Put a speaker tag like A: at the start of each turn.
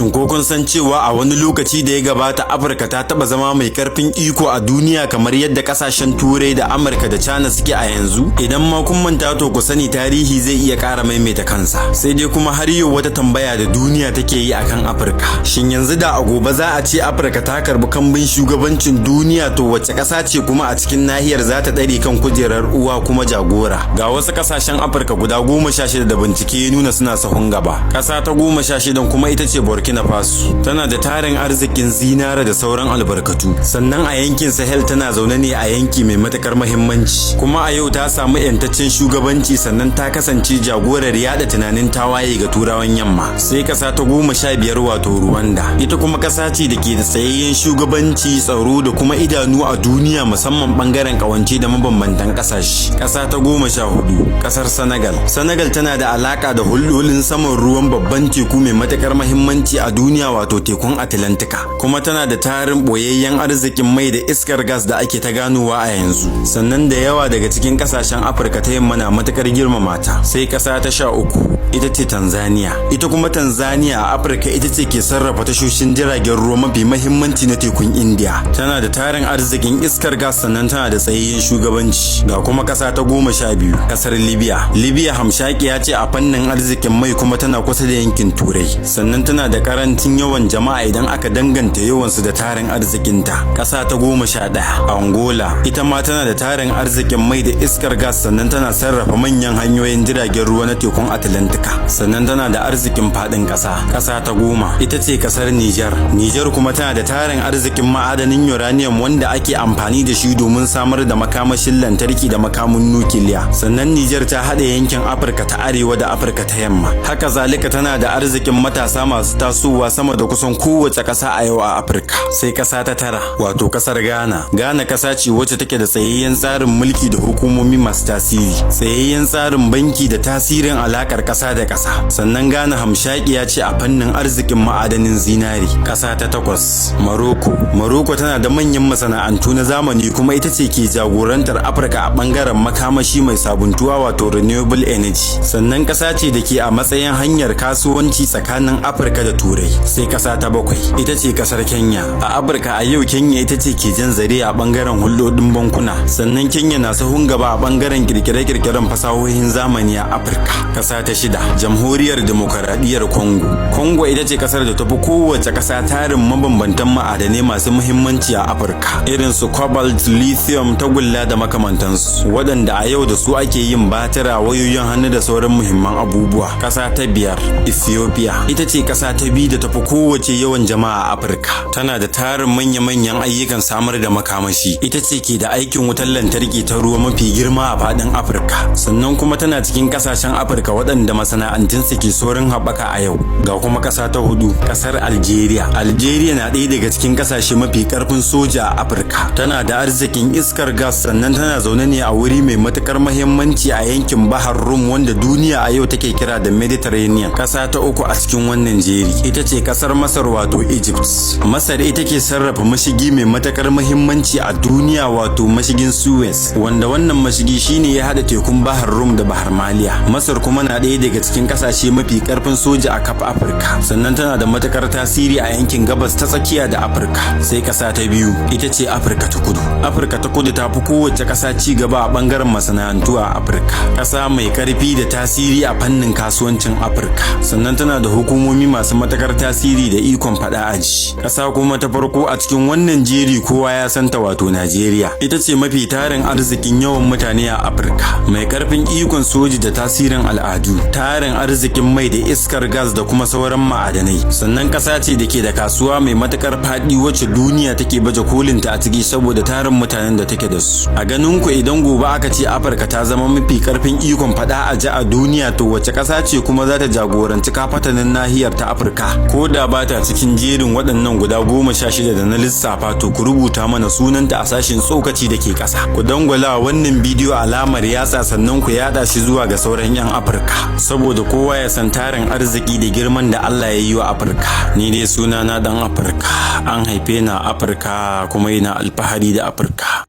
A: Shin ko kun san cewa a wani lokaci da ya gabata Afirka ta taba zama mai karfin iko a duniya kamar yadda kasashen Turai da Amurka da China suke a yanzu? Idan ma kun manta, to ku sani tarihi zai iya ƙara maimaita kansa. Sai dai kuma har yau wata tambaya da duniya take yi akan Afirka. Shin yanzu da a gobe za a ce Afirka ta karbi kambun shugabancin duniya, to wace ƙasa ce kuma a cikin nahiyar za ta ɗare kan kujerar uwa kuma jagora? Ga wasu ƙasashen Afirka guda 16 da bincike ya nuna suna sahun gaba. Ƙasa ta 16 kuma ita ce Burkina Faso. Tana da tarin arzikin zinare da sauran albarkatu. Sannan a yankin Sahel tana zaune ne a yanki mai matukar muhimmanci. Kuma a yau ta samu yantaccen shugabanci, sannan ta kasance jagorar yada tunanin tawaye ga Turawan Yamma. Sai ƙasa ta 15, wato Rwanda. Ita kuma ƙasa ce da ke da tsayayyen shugabanci, tsaro da kuma idanu a duniya, musamman bangaren ƙawance da mabambantan ƙasashe. Ƙasa ta 14, ƙasar Senegal. Senegal tana da alaka da hulɗoɗin saman ruwan babban teku mai matukar muhimmanci a duniya, wato tekun Atlantika. Kuma tana da tarin boyayyen arzikin mai da iskar gas da ake ta ganowa a yanzu. Sannan da yawa daga cikin kasashen Afirka ta Yamma na matukar girmama ta. Sai kasa ta 13, ita ce Tanzania. Ita kuma Tanzania a Afirka ita ce ke sarrafa tashoshin jiragen ruwa mafi mahimmanci na tekun India. Tana da tarin arzikin iskar gas, sannan tana da tsayayyen shugabanci. Ga kuma kasa ta 12, kasar Libya. Libya hamshakiya ce a fannin arzikin mai, kuma tana kusa da yankin Turai. Sannan tana da karancin yawan jama'a idan aka danganta yawansu da tarin arzikinta. Ƙasa ta 11, Angola. Ita ma tana da tarin arzikin mai da iskar gas, sannan tana sarrafa manyan hanyoyin jiragen ruwa na tekun Atlantika. Sannan tana da arzikin faɗin ƙasa. Ƙasa ta 10 ita ce ƙasar Nijar. Nijar kuma tana da tarin arzikin ma'adanin uranium wanda ake amfani da shi domin samar da makamashin lantarki da makamin nukiliya. Sannan Nijar ta haɗa yankin Afirka ta Arewa da Afirka ta Yamma. Haka zalika tana da arzikin matasa masu tasowa sama da kusan kowace ƙasa a yau a Afirka. Sai ƙasa ta 9, wato ƙasar Ghana. Ghana ƙasa ce wacce take da tsayayyen tsarin mulki da hukumomi masu tasiri, tsayayyen tsarin banki da tasirin alakar ƙasa da ƙasa. Sannan Ghana hamshakiya ce a fannin arzikin ma'adanin zinari. Ƙasa ta 8, Morocco. Morocco tana da manyan masana'antu na zamani, kuma ita ce ke jagorantar Afirka a bangaren makamashi mai sabuntuwa, wato renewable energy. Sannan ƙasa ce da ke a matsayin hanyar kasuwanci tsakanin Afirka da Turai. Sai ƙasa ta 7, ita ce ƙasar Kenya. A Afirka a yau Kenya ita ce ke jan zare a bangaren hulɗoɗin bankuna. Sannan Kenya na sahun gaba a bangaren kirkire-kirkiren fasahohin zamani a Afirka. Ƙasa ta 6, Jamhuriyar Demokaradiyyar Congo. Congo ita ce ƙasar da tafi kowace ƙasa tarin mabambantan ma'adanai masu muhimmanci a Afirka, irin su cobalt, lithium, tagulla da makamantansu, waɗanda a yau da su ake yin batira, wayoyin hannu da sauran muhimman abubuwa. Ƙasa ta 5, Ethiopia. Ita ce ƙasa ta 2 da tafi kowace yawan jama'a a Afirka. Tana da tarin manya-manyan ayyukan samar da makamashi. Ita ce ke da aikin wutar lantarki ta ruwa mafi girma a faɗin Afirka. Sannan kuma tana cikin ƙasashen Afirka waɗanda masana'antunsu ke saurin haɓaka a yau. Ga kuma ƙasa ta 4, ƙasar Algeria. Algeria na ɗaya daga cikin ƙasashe mafi ƙarfin soja a Afirka. Tana da arzikin iskar gas, sannan tana zaune ne a wuri mai matuƙar muhimmanci a yankin Bahar Rum, wanda duniya a yau take kira da Mediterranean. Ƙasa ta 3 a cikin wannan jeri ita ce ƙasar Masar, wato Egypt. Masar ita ke sarrafa mashigi mai matuƙar muhimmanci a duniya, wato mashigin Suez, wanda wannan mashigi shine ya haɗa tekun Bahar Rum da Bahar Maliya. Masar kuma na ɗaya daga cikin ƙasashe mafi ƙarfin soja a kaf Afirka. Sannan tana da matuƙar tasiri a yankin Gabas ta Tsakiya da Afirka. Sai ƙasa ta 2, ita ce Afirka ta Kudu. Afirka ta Kudu ta fi kowace ƙasa ci gaba a ɓangaren masana'antu a Afirka. Ƙasa mai ƙarfi da tasiri a fannin kasuwancin Afirka. Sannan tana da hukumomi masu matuƙar tasiri da ikon faɗa aji. Ƙasa kuma ta farko a cikin wannan jeri kowa ya santa, wato Najeriya. Ita ce mafi tarin arzikin yawan mutane a Afirka, mai ƙarfin ikon soji da tasirin al'adu, tarin arzikin mai da iskar gas da kuma sauran ma'adanai. Sannan ƙasa ce da ke da kasuwa mai matuƙar faɗi wacce duniya take baje kolinta a ciki saboda tarin mutanen da take da su. A ganin ku, idan gobe aka ce Afirka ta zama mafi ƙarfin ikon faɗa a ji a duniya, to wace ƙasa ce kuma za ta jagoranci kafatanin nahiyar ta Afirka? Ko da ba ta cikin jerin waɗannan guda 16 da na lissafa, to ku rubuta mana sunanta a sashin tsokaci da ke ƙasa. Ku dangwala wannan bidiyo alamar yatsa, sannan ku yada shi zuwa ga sauran 'yan Afirka, saboda kowa ya san tarin arziki da girman da Allah ya yi wa Afirka. Ni dai suna na Dan Afirka, an haife ni a Afirka, kuma ina alfahari da Afirka.